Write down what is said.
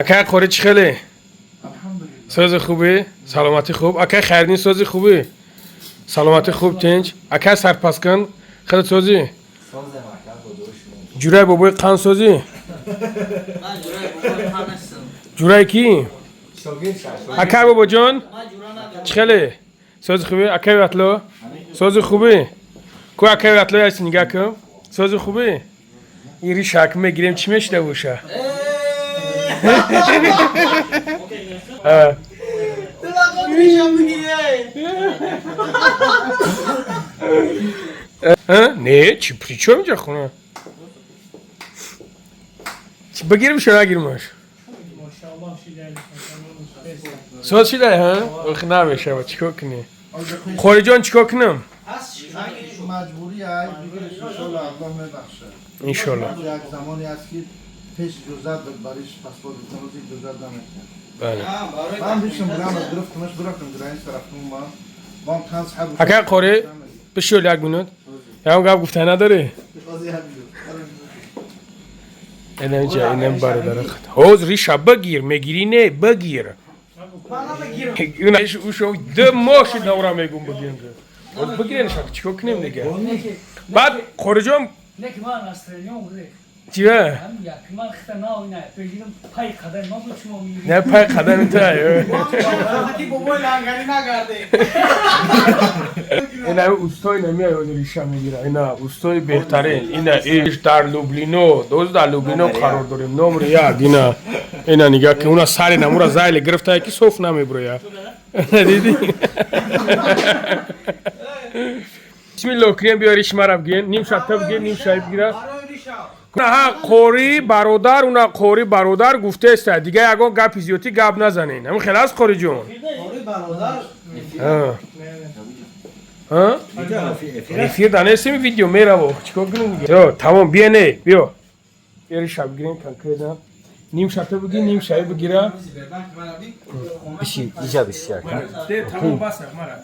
Акай Қори, чӣ хеле? Сози, хубӣ, саломатӣ хуб. Акай Хайриддин, сози, хубӣ, саломатӣ хуб, тинч. Акай Сарпаскан, хеле созӣ? Ҷурай бобои қанд, созӣ? Ҷурай кӣ? Акай Бобоҷон, чӣ хеле, сози, хубӣ? Акай Ватло, сози, хубӣ? Ку акай Ватло яси, нигаҳ кун. Сози, хубӣ? Ин ришак мегирем, чӣ мешида боша? Не, чи при чём инҷа хона? Чи бигирим, шо нагирмаш? Соз шидай, ҳа? Ох, намешава, чикор кунӣ? Хориҷон, чикор кунам? Маҷбурӣ ай бигириш, иншолло Аллоҳ мебахшад. Иншолло. Як замоне аст, ки пеш иҷозат дод, бариш паспорт додам, иҷозат намекард. Бале. Ман бишам бурам, гирифтамаш, бирафтам граница, рафтам ман. Ман тан саб. Акай Қори, бишёл як минут. Ягон гап гуфта надорӣ? Инамҷа, инам бародари худ. Ҳоз риша бигир, мегирӣ, не, бигир. Ушо 2 моҳ шуд, навра мегум, бигирем. Ҳоз бигирен, шак, чикор кунем дига? Баъд Қориҷон. Не, ки ман настроениям гирифт. Чия? Ҳам як ман хита нав ина пешидам, пай қадам ма буд, шумо мегиред. Не, пай қадами та. Бобои лангари нагарде. Ина устои намеяй, ҳозир риша мегира. Ина устои беҳтарин. Ина иш дар Лублино, доз дар Лублино қарор дорем. Номри як ина. Ина нигаҳ ки уна сари намура зайли гирифтае, ки соф намеброя. Дидӣ? Бисмиллоҳ кунем, биё риш мара бигир. Ним шабта бигир, ним шаби бигира. Ҳа, Қори бародар, уна Қори бародар гуфтеста. Дига ягон гапи зиёдтӣ гап назанен. Ҳамин хел аст, Қориҷон? Қори бародар. Ҳа? Эфир да нестем, видео мераво. Чикор кунем дига? Ё, тамом, биё, не, биё. Биё, риша бигирем конкретно. Ним шабта бигир, ним шаби бигира. Биши, иҷа биши. Тамом, бас, мара.